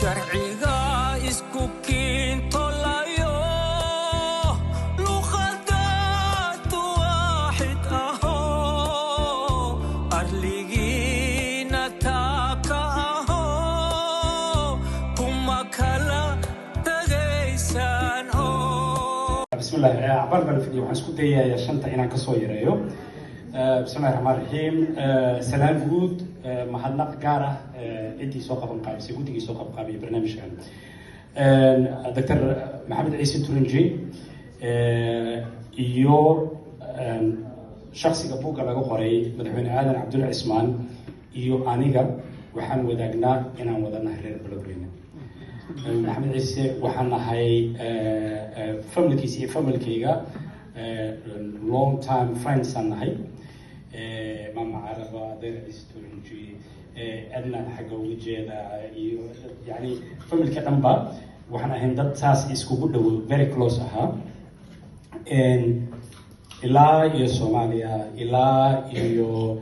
Sharciga isku kiintolayo, luqadaadu waaxid aho, arligiina taaka aho, kuma kala tagaysaan oo. Bismillah, cabaar baan fadhiya. Waxaan isku dayayaa shanta inaan kasoo yareeyo. Bismillahi raxmaan raxiim. Salaan guud, mahadnaq gaar ah ciddii soo qaban qaabisay, guddigii soo qaban qaabiyay barnaamijkan, Dr. Maxamed Ciise Turinji iyo shaksiga buugga laga qoray, Madaxweyne Aadan Cabdulla Cismaan, iyo aniga waxaan wadaagnaa inaan wadanahay reer Beledweyne. Maxamed Ciise waxaan nahay familkiisa iyo familkayga, long time friends aan nahay. Maama Caraba, adeer Ciise Turinji, Edna xagga uga jeeda, iyo yani familka dhanba waxaan ahayn dad saas iskugu dhow, very close ahaa, ilaa iyo Soomaaliya, ilaa iyo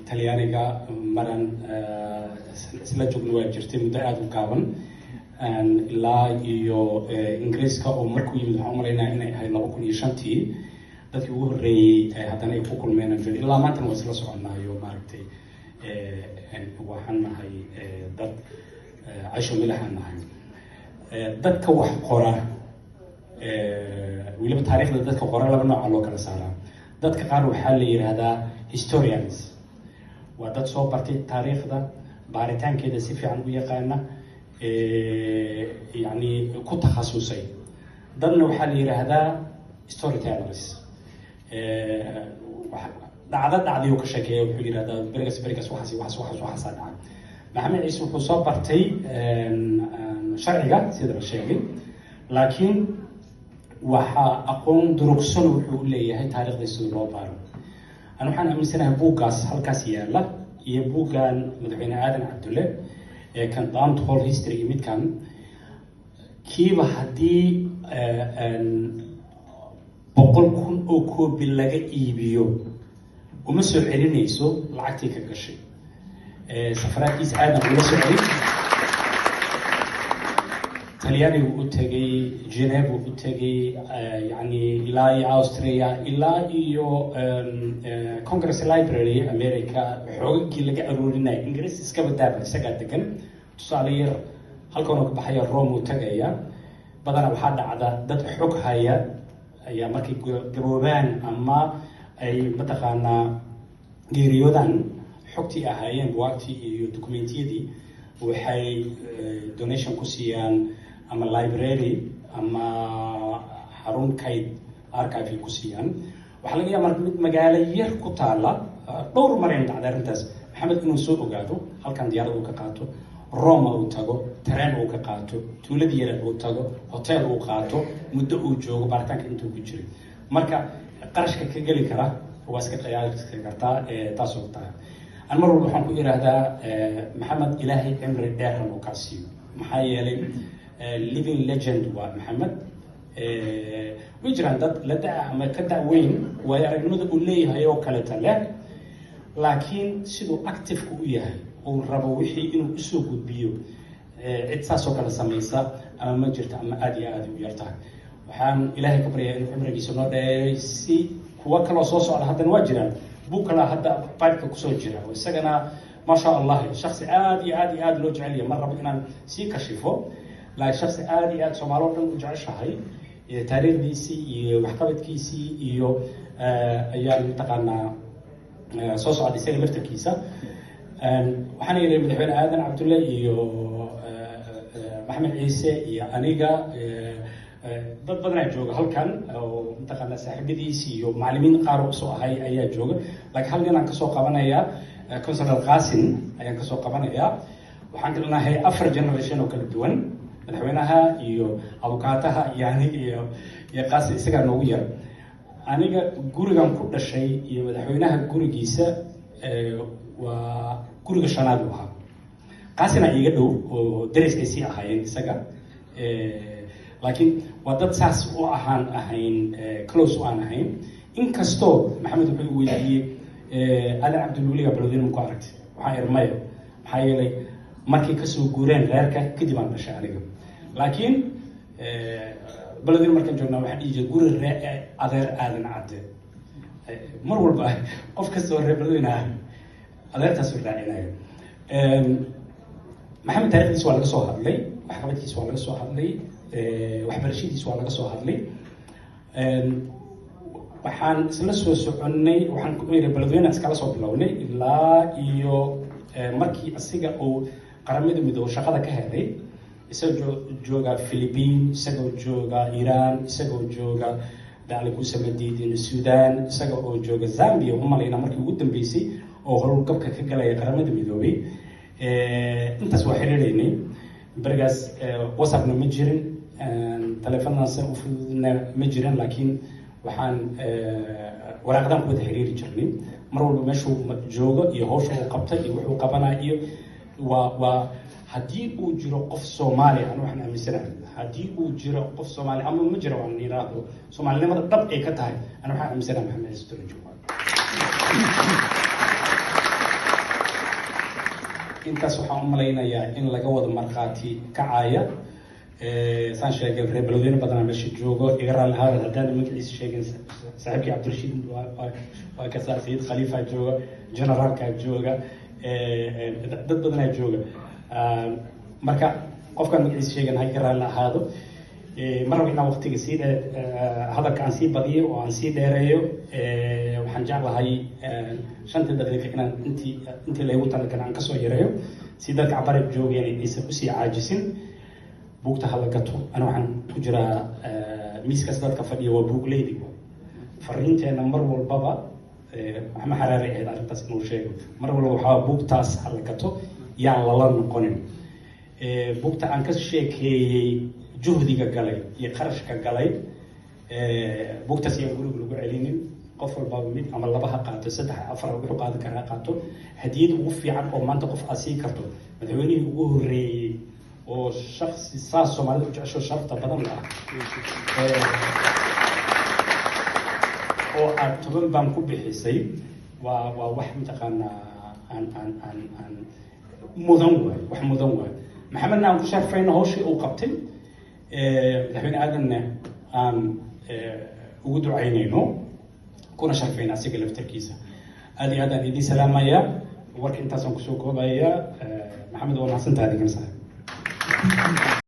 Talyaaniga. Maran isla joogna waa jirtay muddo aada u gaaban, ilaa iyo Ingiriiska oo markuu yimid. Waxaan umalaynaya inay ahayd 2005-tii dadkii ugu horreeyey haddana ay ku kulmeen aan ilaa maantana waa isla soconaayo. Maaragtay, waxaan nahay dad casho milaxaan nahay. Dadka wax qora, weliba taariikhda dadka qora, laba nooca loo kala saaraa. Dadka qaar waxaa la yidhaahdaa historians, waa dad soo bartay taariikhda, baaritaankeeda si fiican u yaqaana, yani ku takhasusay. Dadna waxaa la yidhaahdaa storytellers, dhacdo dhacday ka sheekeeya. Wuxuu yidhahdaa berigas berigas waxaas waxaas waxaas waxaasaa dhacay. Maxamed Ciise wuxuu soo bartay sharciga sida la sheegay, laakiin waxaa aqoon durugsan wuxuu u leeyahay taariikhda sida loo baaro. An waxaan aaminsanahay buuggaas halkaas yaalla iyo buuggan Madaxweyne Aadan Cabdulle ee kan Untold History iyo midkan kiiba, haddii 100,000 oo koobi laga iibiyo, uma soo celinayso lacagtii ka gashay safaraadkiisa. Aadan ula socday, Talyaanigu u tegay, Geneva u tegay, yani ilaa iyo Austria, ilaa iyo Congress Library America, xoogagii laga aruurinaya. Ingiriis iskaba daaba, isagaa degan. Tusaale yar, halkan uu ka baxaya, Rome uu tagaya. Badanaa waxaa dhacda dad xog haya ayaa markay gaboobaan ama ay mataqaanaa geeriyoodaan, xogtii ahaayeen, buwaagtii iyo documentiyadii, waxay donation ku siiyaan ama library ama xarun kayd, archive ay ku siiyaan. Waxaa laga yaaba marka mid magaalo yar ku taala, dhowr mar in dhacday arrintaas, Maxamed inuu soo ogaado halkan, diyaarad uu ka qaato, Roma uu tago, tareen uu ka qaato, tuuladii yare uu tago, hotel uu qaato, muddo uu joogo, baaritaanka intuu ku jiray. Marka qarashka ka geli kara waa iska qiyaasi kartaa. Taasoo tahay, an mar walba waxaan ku idhaahdaa Maxamed, Ilaahay cimri dheerhan uu kaa siiyo, maxaa yeelay living legend waa Maxamed. Way jiraan dad la da' ama ka da' weyn, waayo aragnimada uu leeyahay oo kaleeta leh, laakiin siduu active-ka u yahay, uu rabo wixii inuu usoo gudbiyo, cid saasoo kale samaysa ama ma jirto ama aada iyo aada u yartahay. Waxaan Ilaahay ka baryaa inuu cimrigiisa noo dheereeyo, si kuwo kaloo soo socda haddana waa jiraan. Buug kalaa hadda pipeka kusoo jira oo isagana, maasha Allah, shaksi aada iyo aada iyo aada loo jecel yahay. Ma rabo inaan sii kashifo, laakiin shaksi aada iyo aada Soomaali o dhan u jeceshahay taariikhdiisii iyo waxqabadkiisii iyo ayaan mataqaanaa soo socda isaga laftarkiisa. Waxaan yidhi Madaxweyne Aadan Cabdulle iyo Maxamed Ciise iyo aniga, dad badanaa jooga halkan oo mataqaanaa saaxiibadiis iyo macallimiin qaar oo usoo ahay ayaa jooga, laakiin hal nin aan kasoo qabanayaa, Consul Qasim ayaan kasoo qabanayaa. Waxaan kala nahay afar generation oo kala duwan, madaxweynaha iyo abukaataha iyo aniga iyo Qasim, isagaa noogu yar. Aniga gurigan ku dhashay iyo madaxweynaha gurigiisa waa guriga shanaad uu ahaa. Qaasina iiga dhow oo dariskay sii ahaayeen isaga, laakiin waa dad saas u ahaan ahayn, close u aan ahayn. Inkastoo Maxamed wuxuu weydiiyey, "Aadan Cabdulweliga Beledweyne ma ku aragtay?" Waxaan iri, "Maya." Maxaa yeelay Markay kasoo guureen reerka kadib aan dhashay aniga. Laakiin Beledweyne markaan joognaa waxaan dhihi jiray guri ree adeer Aadan Cadde. Mar walba qof kastoo reer Beledweyne ah adeertaasuu raacinaya. Maxamed taarikhdiisa waa laga soo hadlay, waxqabadkiisa waa laga soo hadlay, waxbarashadiisa waa laga soo hadlay. Waxaan isla soo soconnay, waxaan ku yidhi Beledweyne iskala soo bilownay ilaa iyo markii asiga uu Qaramada Midoobe shaqada ka helay, isagoo jooga Philippine, isagoo jooga Iran, isagoo jooga dacli kusamadiidin Sudan, isaga oo jooga Zambia umalayna markii ugu dambeysay oo howlgabka ka galaya Qaramada Midoobay. Intaas waa xiriireynay. Berigaas WhatsAppna ma jirin, taleefanadaas u fududna ma jirin, laakiin waxaan waraaqdaan ku wada xiriiri jirnay. Mar walba meeshuu joogo iyo hawsha uu qabtay iyo wuxuu qabanaya iyo waa haddii uu jiro qof Soomaali, anu waxaan aaminsanahay haddii uu jiro qof Soomaali ama ma jiro aan yiraahdo Soomaalinimada dhab ay ka tahay, anu waxaan aaminsanahay Maxamed Ciise Turanji. Intaas waxaan u malaynayaa in laga wada markhaati kacaya. Saan sheegay, reer Beledweyne badanaa meesha joogo, iga raalli ahaada haddaan magaciisa sheegin. Saaxiibkii Cabdirashiid waa kasaa, Sayid Khaliifa jooga, generaalkaa jooga, dad badanaa jooga. Marka qofkaan magaciisa sheegan ha iga raalli ahaado. Ma rabo inaan waqtiga sii hadalka aan sii badiyo oo aan sii dheereeyo. Waxaan jeclahay 5-tii daqiiqa inaan intii laygu talagalay aan kasoo yareeyo si dadka cabare joogeen aysan usii caajisin. Buugta hala gato. Ana waxaan ku jiraa miiskaas dadka fadhiya, waa buugleydi. Fariinteena mar walbaba Maxamed Xaraare ahayd arrintaas inuu sheego mar walba waxaa buugtaas hala gato, yaan lala noqonin. Buugta aan ka sheekeeyey, juhdiga galay iyo qarashka galay, buugtaas yaan guriga lagu celinin. Qof walbaba mid ama laba ha qaato, saddex, afar, wuxuu qaadan kara ha qaato. Hadiyad ugu fiican oo maanta qof aad sii karto madaxweynihii ugu horreeyey oo shaksi saas Soomaalida u jecesho sharafta badan la ah oo aad 10 baan ku bixisay, waa wax mataqaanaa aan aan aan aan mudan waay, wax mudan waay. Maxamedna aan ku sharfayno hawshii uu qabtay, madaxweyne Aadanna aan ugu ducaynayno kuna sharfayno asiga laftarkiisa. Aad iyo aad aan idiin salaamayaa. Warka intaasaan kusoo koobayaa. Maxamed, waa mahadsantahay adigana saaxiib.